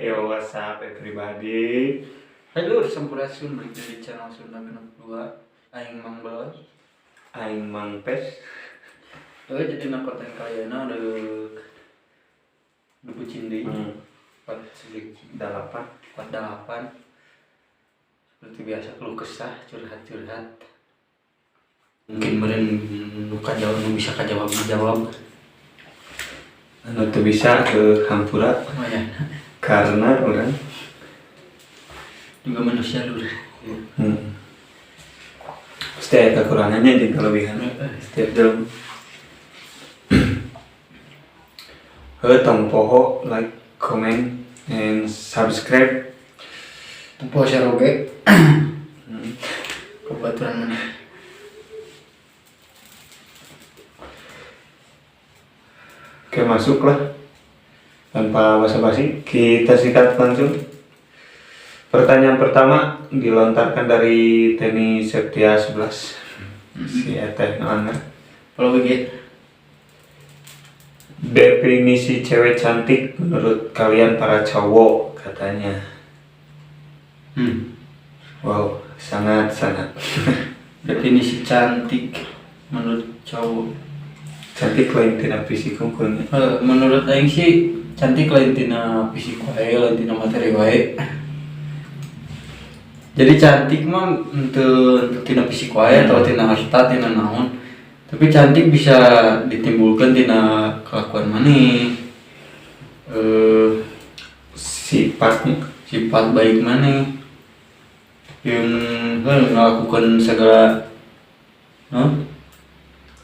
Yo, what's up everybody? Halo, sampurasun, balik dari channel Sunda Genep 2. Aing Mang Balon. Aing Mang Pes. Oke, jadi nak konten kalian ada dubu cindi. Empat Delapan. Empat delapan. Seperti biasa keluh kesah, curhat-curhat. Mungkin meren nu kajawab, nu bisa kajawab dijawab. Anu teu bisa ke hampura. Oh ya. Karena orang juga manusia lur. Pasti ada kekurangannya dan kelebihan setiap dalam. Heuh, tong poho like, comment, and subscribe. Tong poho share oge. Kebaturan mana? Oke, masuklah. Tanpa basa-basi, kita sikat langsung. Pertanyaan pertama dilontarkan dari Teni Septia 11. Si Eteh Noanga. Kalau begitu. Definisi cewek cantik menurut kalian para cowok katanya. Wow, sangat-sangat. Definisi cantik menurut cowok. Cantik lain tina fisik unggulnya. Menurut aing sih cantik lain tina fisik wae, lain tina materi wae. Jadi cantik mah untuk tina fisik wae atau tina harta, tina naon. Tapi cantik bisa ditimbulkan tina kelakuan maneh. Sifatnya, sifat baik maneh. Yang ngelakukan segala no?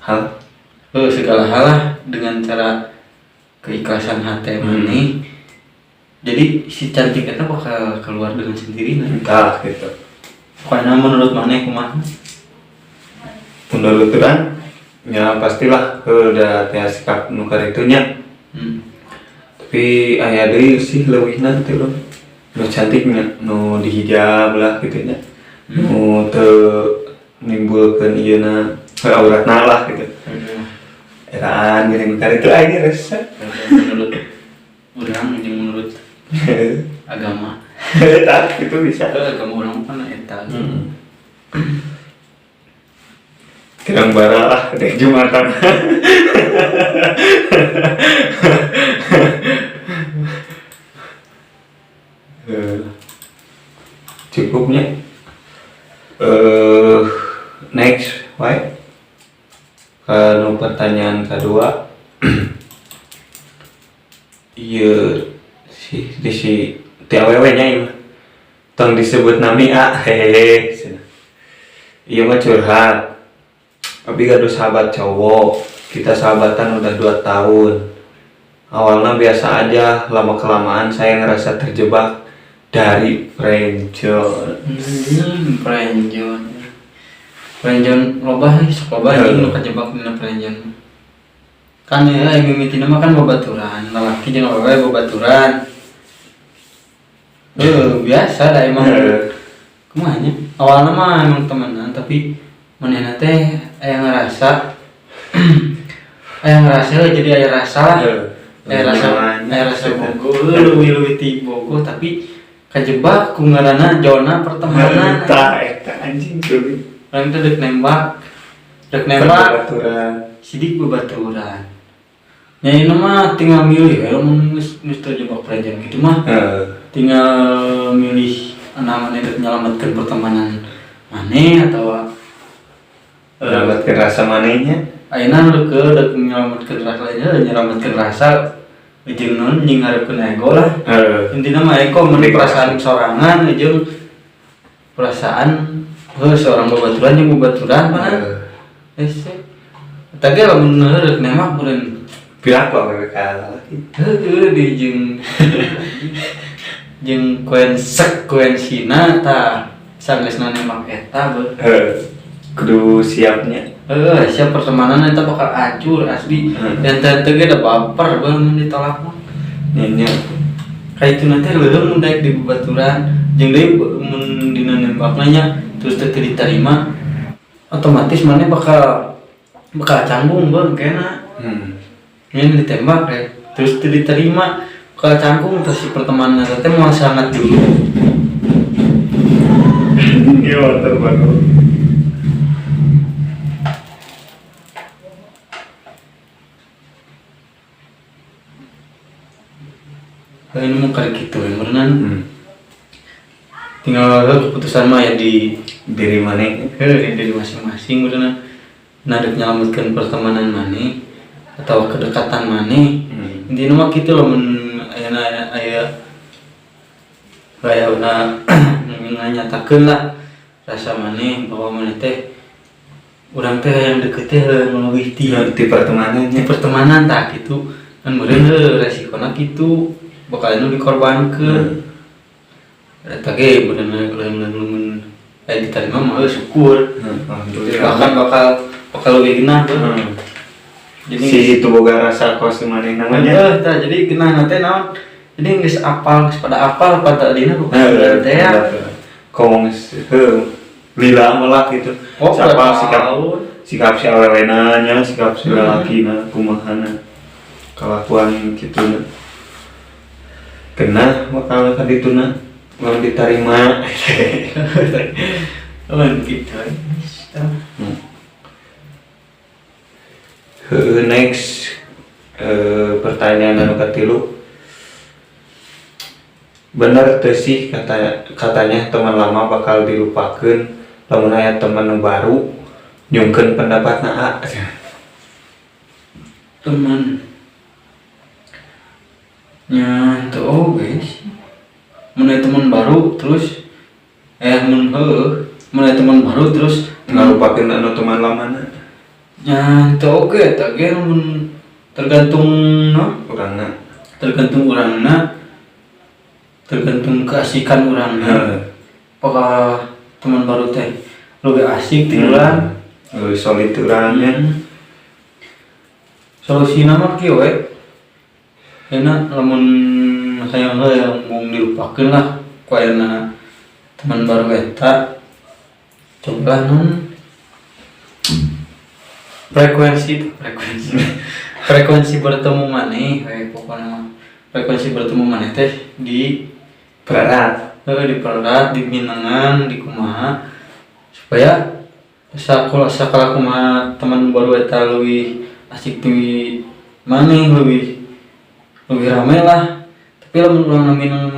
Hal. Segala hal lah dengan cara keikhlasan hati maneh. Jadi si cantik itu bakal keluar dengan sendirinya. Entah gitu. Karena menurut maneh kumaha? Menurut orang ya pastilah udah teh sikap nukar itunya. Tapi aya deui sih leuwihna teh lho. Nu cantiknya nu dihijab lah gitu nya. Nu teu nimbulkeun ieuna auratna lah gitu. Eraan geuning nukar itu aing resep. Menurut urang jeung menurut agama. Eta itu bisa. Agama urang kan eta. Kirang bara lah dek Jumatan. Cukupnya. Next, wae. Kanu pertanyaan kedua. Iya si di si ti awewe nya ieu mah. Tong disebut nami a hehehe. Iya mah curhat. Tapi gaduh sahabat cowok. Kita sahabatan udah 2 tahun. Awalnya biasa aja, lama kelamaan saya ngerasa terjebak dari friendzone. Friendzone. Friendzone loba sih, sok loba anjing nu kajebak dina friendzone. Kan ya yang mimitina mah kan babaturan, lalaki jeung awewe babaturan. Biasa dah emang. Kumaha nya? Awalna mah emang temenan tapi manehna teh aya ngerasa aya ngerasa jadi aya rasa lah. Aya rasa, aya rasa bogoh, leuwih-leuwih ti bogoh tapi kajebak ku ngaranna zona pertemanan. Eta eta anjing tuh. Urang teh dek nembak. Dek nembak. Babaturan. Sidik babaturan. Nya ieu mah tinggal milih we lamun geus terjebak friendzone kitu mah. Tinggal milih maneh dek nyelametkeun pertemanan maneh atawa nyelametkeun rasa manehnya. Ayeuna leukeun dek nyelametkeun rasa nya, nyelametkeun rasa jeung naon jeung ngarepkeun ego lah. Intina mah ego mun perasaan sorangan jeung perasaan heuh seorang babaturan jeung babaturan mah. Hese. Eta ge lamun rek nembak meureun piraku awewe ka lalaki. Heueuh di jeung jeung konsekuensina tah sanggeusna nembak eta beuh. Heuh. Kudu siapnya. Heuh, siap pertemanan eta bakal hancur asli. Dan teu ge da baper beuh mun ditolak mah. Nya nya. Ka itu nanti leuheung mun daek di babaturan jeung deui mun dina nembakna nya terus teu diterima otomatis maneh bakal canggung beuh kena. Ini ditembak ya terus teu diterima Bakal canggung terus si pertemanan eta teh moal sangat dulu. Iya, terbaru. Ini mau kayak gitu ya, meureunan. Tinggal keputusan mah ya di diri maneh. Heuh, di diri masing-masing meureunan. Nah, dek nyelametkeun pertemanan maneh atau kedekatan maneh. Intinya mah kitu lamun ayeuna aya aya na nganyatakeun lah rasa maneh bahwa maneh teh urang teh hayang deket teh leuwih ti ti pertemanan. Ti pertemanan tah kitu kan meureun heuh resikona kitu bakal nu dikorbankeun. Eta ge bener lain lamun aya diterima mah heuh syukur. Alhamdulillah. Bahkan bakal bakal leuwih genah tuh. Jadi si itu boga rasa kos maneh namanya. Heeh, tah jadi genah teh naon? Jadi geus apal, geus pada apal pada tadina Heeh, teh ya. Ngomong heuh lila melak gitu. Oh, siapa sikap tahun. Sikap si awewena nya, sikap si lalakina kumahana. Kelakuan kitu na. Kena bakal ka dituna lamun diterima. Oh, gitu. Heuh, next pertanyaan anu katilu. Bener teu sih katanya teman lama bakal dilupakeun lamun aya teman nu baru nyungkeun pendapatna A. Teman. Nya teu oge sih. Mun aya teman baru terus mun heueuh, mun aya teman baru terus ngalupakeun anu teman lamana. Nya teu oge eta ge mun tergantung no urangna. Tergantung urangna, tergantung keasikan urangna. Apakah teman baru teh lebih asik ti urang? Lebih solid urangnya. Solusina mah kieu we. Enak lamun hayang hayang mung dilupakeun lah ku ayeuna teman baru eta. Cobalah non frekuensi frekuensi frekuensi bertemu maneh we pokona mah. Frekuensi bertemu maneh teh di pererat. Heeh, di pererat, di minangan, di kumaha supaya sakula sakala kumaha teman baru eta leuwih asik ti maneh, leuwih leuwih rame lah. Tapi lamun urang minang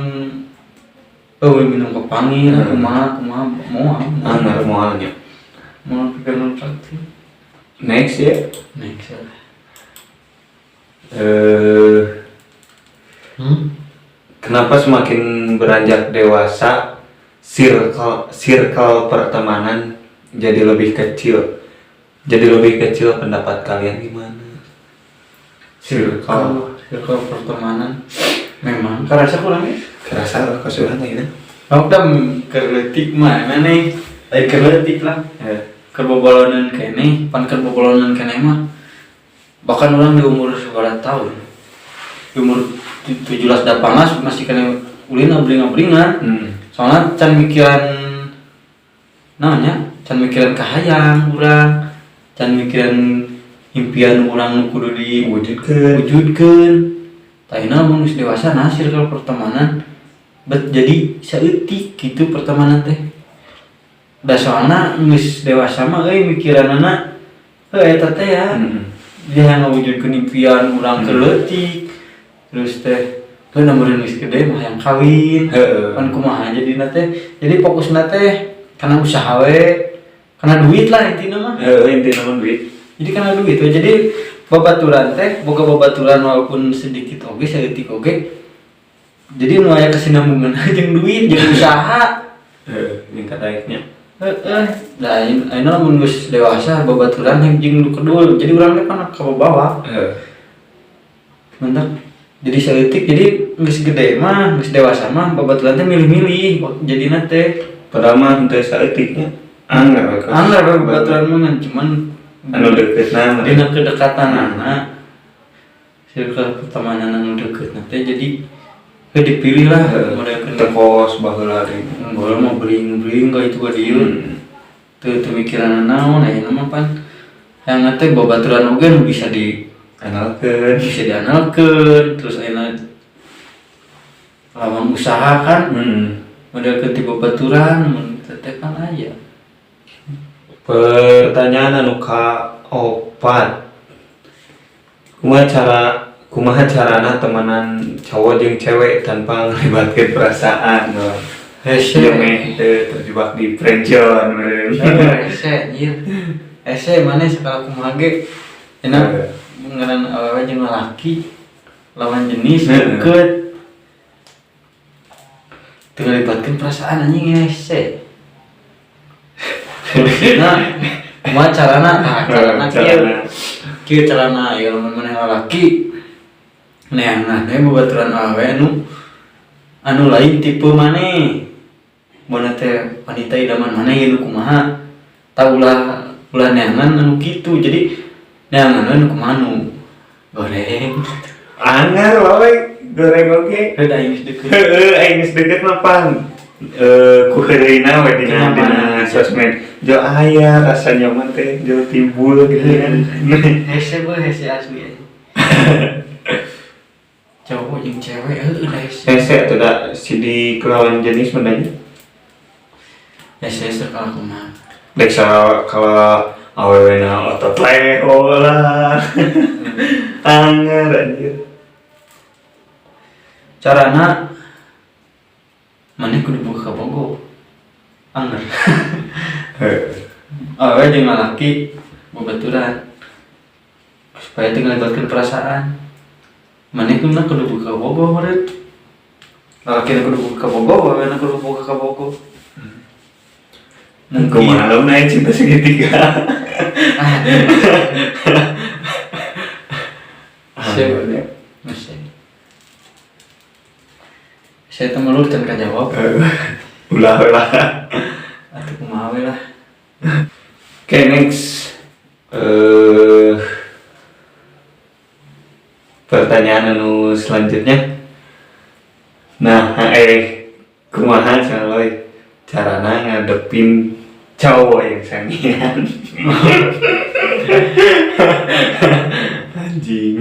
eueuh minang kepanggil kumaha kumaha moal. Anggar moalnya. Moal pikiran praktis. Next ya. Next ya. Kenapa semakin beranjak dewasa circle circle pertemanan jadi lebih kecil? Jadi lebih kecil, pendapat kalian gimana? Circle circle pertemanan memang kerasa kurang ya? Kerasa kesulitan ini. Aku dah keur leutik mah mana lain keur leutik lah. Keur bobolonan keneh, pan keur bobolonan keneh mah bahkan orang di umur seberapa tahun, di umur 17 18 masih kena ulin abring-abringan. Soalnya can mikiran namanya, can mikiran kahayang urang, can mikiran impian urang nu kudu diwujudkeun. Diwujudkeun. Tah mun geus dewasa nah circle pertemanan bet jadi saeutik gitu pertemanan teh. Da soalna geus dewasa mah euy mikiranana heuh eta teh ya. Dia yang ngawujudkeun impian urang keur leutik. Terus teh heuh namun geus gede mah hayang kawin. Pan kumaha jadina teh. Jadi fokusna teh kana usaha we, kana duit lah intina mah. Heeh, intina mah duit. Jadi kana duit we. Jadi babaturan teh boga babaturan walaupun sedikit oge saeutik oge. Jadi nu aya kesinambungan jeung duit jeung usaha. Heeh, jeung kadaeknya. Heeh, da ayeuna lamun geus dewasa babaturan jeung nu kedul. Jadi urang teh pan kabawa. Mantap. Jadi saeutik jadi geus gede mah, geus dewasa mah babaturan teh milih-milih jadina teh. Padahal mah henteu saeutiknya. Anggar we. Anggar we babaturan mah ngan cuman anu deketna. Dina kedekatanana. Circle pertemanan anu deketna teh jadi heuh dipilih lah mereka teu kos baheula deui. Baheula mah beuring-beuring ka itu ka dieu. Teu teu mikiran naon ayeuna mah pan hayang teh babaturan oge nu bisa di Andalkeun. Bisa diandalkeun terus ayeuna Lawan usaha kan model ke tipe baturan mun teh kan aya. Pertanyaan anu kaopat. Kumaha carana temenan cowok jeung cewek tanpa ngelibatkeun perasaan? Hese. Ieu meh teu terjebak di friendzone meureun. Hese anjir. Hese maneh sakala kumaha ge enak ngaran awewe jeung lalaki lawan jenis deket. Teu ngalibatkeun perasaan anjing hese. Nah, kumaha carana? Tah, carana kieu. Kieu carana ieu lamun maneh lalaki neangan we babaturan awewe anu lain tipe maneh. Mana teh wanita idaman maneh ieu nu kumaha? Tah ulah neangan anu kitu. Jadi neangan we nu kumaha nu goreng. Angar wae goreng oge. Heuh da aing geus deukeut. Heeh, aing geus deukeut mah pan. Ku heureuyna we dina sosmed. Jo aya rasa nyaman teh, jo timbul gitu kan. Hese beuh hese asli. Cowok jeung cewek heueuh da hese. Hese atuh da sidik lawan jenis mah nya. Hese sakala kumaha. Dek kalau awewena otot leho lah. Angar anjir. Carana maneh kudu boga kabogoh. Anger. Heeh. Awewe jeung lalaki babaturan supaya teu ngalibatkeun perasaan. Maneh kudu kudu boga kabogoh meureun. Lalaki kudu boga kabogoh, awewena kudu boga kabogoh. Mungkin kumaha lamun aya cinta segitiga. Ah. Saya saya teh melur can kajawab. Ulah ulah. Atuh kumaha we lah. Oke, next. Pertanyaan anu selanjutnya. Nah, kumaha caloy carana ngadepin cowok yang sangean? Anjing.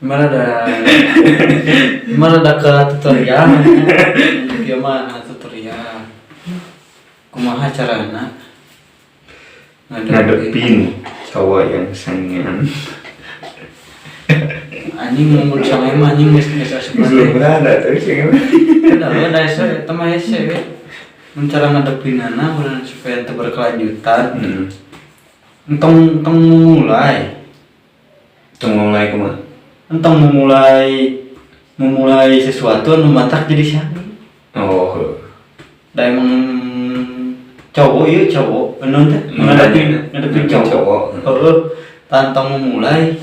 Gimana ada ke tutorial? Gimana tutorial? Kumaha carana ngadepin cowok yang sangean? Anjing mau sange mah anjing geus geus asup. Belum ada tuh sange. Udah ada hese eta mah hese we. Mun cara ngadepinana urang supaya teu berkelanjutan. Entong mulai. Entong mulai kumaha? Entong memulai sesuatu anu matak jadi sange. Oh. Da emang cowok ieu cowok anu teh ngadepin cowok. Heeh. Tantang memulai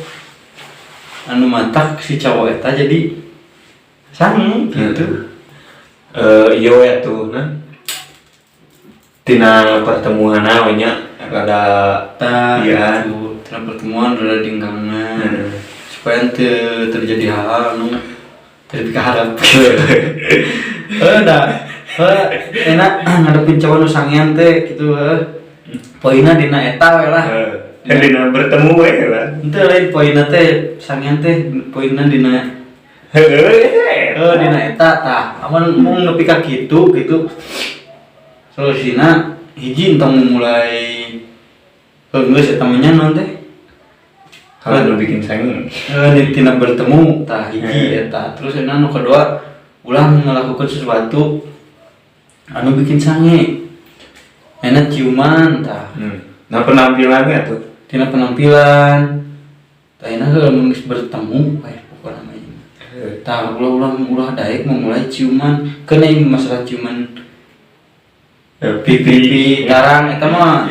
anu matak si cowok eta jadi sange gitu. Iya we atuh nah. Tina pertemuan we nya rada tah iya. Gitu. Tina pertemuan rada dinggangan. Supaya teu terjadi hal-hal anu teu dipikaharep. Heuh da. Heuh enak ngadepin cowok nu sangean teh kitu heuh. Poinna dina eta we lah. Heeh. Dina bertemu we lah. Henteu lain poinna teh sangean teh poinna dina heuh. Heuh dina eta tah. Amun mung nepi ka kitu gitu. Solusina hiji entong mulai heuh geus eta mah nya naon teh? Hal anu bikin sange. Tina bertemu tah hiji eta. Terus anu kedua ulah ngelakukan sesuatu anu bikin sange. Enak ciuman tah. Nah penampilannya tuh. Tina penampilan. Tah enak heuh mun geus bertemu we pokona mah. Tah ulah daek memulai ciuman. Keuna ieu masalah ciuman Pipi tarang eta mah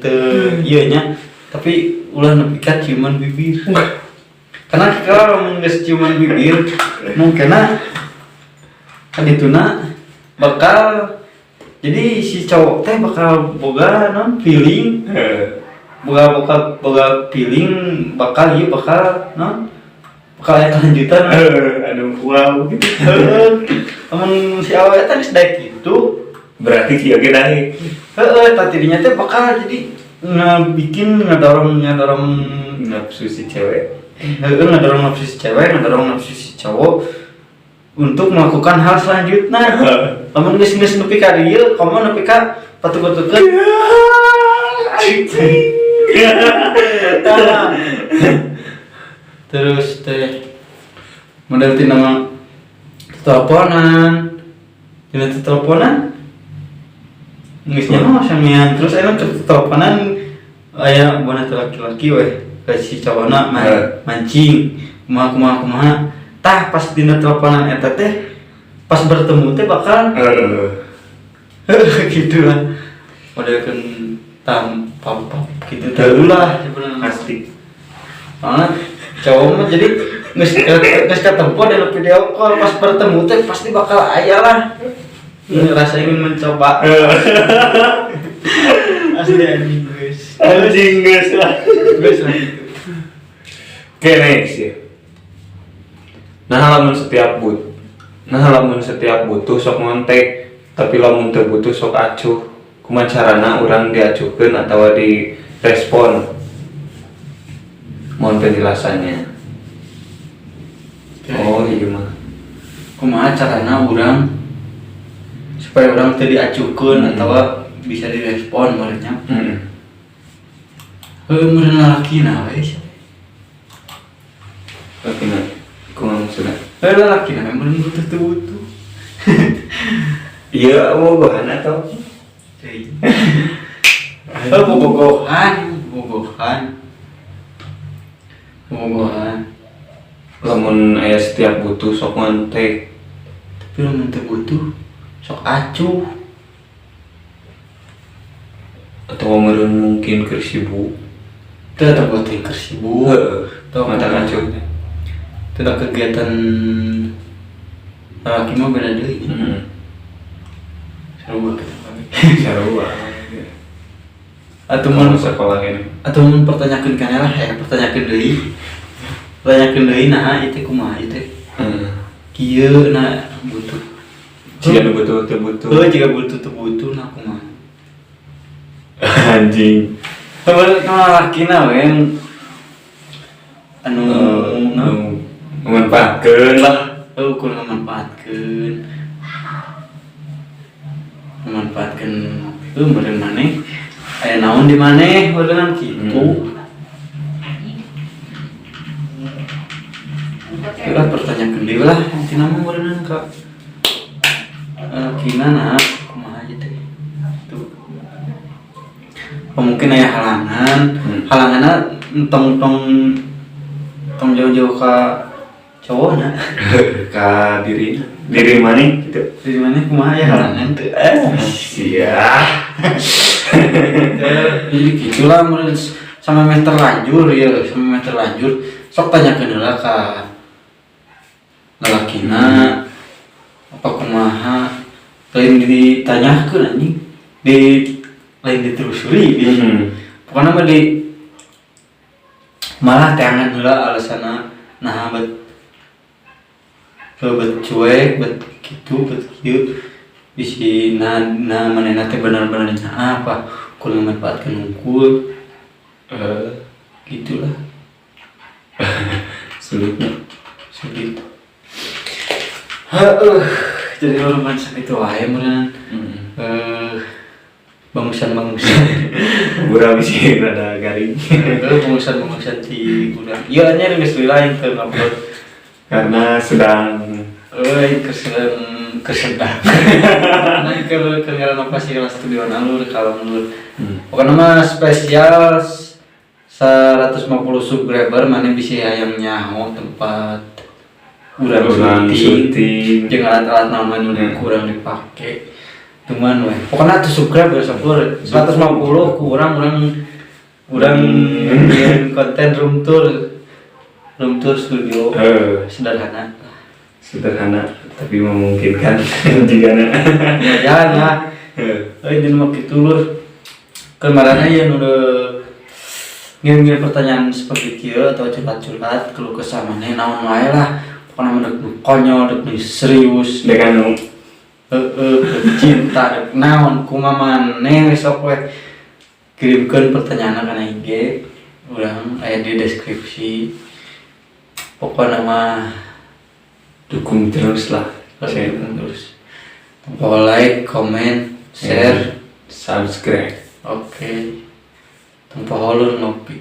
teu ieu nya. Tapi ulah nepi ka ciuman bibir. Karena kalau mun geus ciuman bibir mungkinna kadituna bakal jadi si cowok teh bakal boga non feeling. Boga feeling bakal ieu bakal non bakal aya kelanjutan. Aduh wow gitu. Amun si awewe teh geus daek kitu berarti kieu ge daek. Heeh, tah tidinya teh bakal jadi ngebikin ngedorong nafsu si cewek. Heeh, ngedorong nafsu si cewek, ngedorong nafsu si cowok untuk melakukan hal selanjutnya. Lamun geus geus nepi ka dieu, komo nepi ka patukeun. Anjing. Tah. Terus teh model tina mah teleponan, tina teleponan geus nyaho samian. Terus aya keur teleponan, aya bona teh laki-laki weh ka si cowokna mancing kumaha kumaha kumaha. Tah, pas dina teleponan eta teh, pas bertemu teh bakal gitu lah, modelkeun tam pap pap gitu teh ulah sebenarnya. Pasti. Soalnya cowok mah jadi geus geus ketempo dan video call, pas bertemu teh pasti bakal aya lah ini rasa ingin mencoba. Asli anjing, guys. Anjing, geus lah. Guys lah gitu. Oke, next ya. Nah, lamun setiap butuh sok ngontek, tapi lamun teu butuh sok acuh. Kumaha carana urang diacuhkeun atau direspon? Mohon penjelasannya. Oh, iya mah. Kumaha carana urang supaya urang teu diacuhkeun atau bisa direspon merenya? Heuh, meureun lalaki na we sih. Tapi nah, kumaha maksudna? Heuh, lalaki na we meureun butuh teu butuh. Iya, bogohan atau? Oh, bobogohan, bobogohan. Bobogohan. Lamun aya setiap butuh sok ngontek. Tapi lamun teu butuh sok acuh. Atau meureun mungkin keur sibuk. Teu teu buat keur sibuk. Heeh. Teu Mata acuh. Teu ada kegiatan, lalaki mah beda deui. Seru banget kita. Seru. Atau mun sekolah ini. Atau mun pertanyakeun kana lah ya, pertanyakeun deui. Pertanyakeun deui, nah itu kumaha itu? Kieu nah butuh. Jika nu butuh teu butuh. Heuh, jika butuh teu butuh, nah kumaha? Anjing. Temen lalakina we yang anu Nu memanfaatkeun lah. Oh, kurang memanfaatkeun. Memanfaatkeun heuh meureun maneh aya naon di maneh meureun kitu. Ulah pertanyakeun deui lah intina mah meureun ka lalakina, nah kumaha ieu teh. Tuh. Oh, mungkin aya halangan, halanganna entong tong tong jauh-jauh ka cowokna. Ka diri diri maneh gitu. Di mana kumaha ya halangan tuh? Sia. Jadi gitulah meureun sama meh terlanjur ya, sama meh terlanjur sok tanyakeun heula ka lalakina apa kumaha. Lain ditanyakeun anjing, di lain ditelusuri di pokoknya mah di malah teangan heula alasanna nah bet bet cuek, bet gitu, bet kieu, bisi nah nah manehna teh bener-bener nyaah apa kurang manfaatkeun hungkul. Gitulah. Sulitnya. Sulit. Heeh, jadi orang itu wae meureun. Bangusan-bangusan. Urang sih rada garing. Heeh, bangusan-bangusan di urang. Ieu nya geus lain teu ngupload karena sedang euy kesedang kesedang. Nah, ke renovasi kelas studio nalur kalau menurut. Pokoknya mah spesial 150 subscriber, mana bisa hayang nyaho tempat urang Urang syuting, syuting. Jeung alat-alat nama nu kurang dipake. Cuman weh, pokoknya tuh subscriber 10 150 kurang urang urang bikin konten room tour studio sederhana. Sederhana tapi memungkinkan jika Ya jalan lah. Eh, di mah kitu lur. Kemarin ya nu ngirim-ngirim pertanyaan seperti kieu atau curhat-curhat, keluh kesah maneh naon wae lah. Pokoknya mah dek nu konyol, dek nu serius, Dengan nu heeh, dek cinta, dek naon, kumaha maneh sok we kirimkeun pertanyaan kana IG urang, aya di deskripsi. Pokoknya mah Dukung terus lah. Saya terus. Tong like, comment, share. Subscribe. Oke. Tong poho ngopi.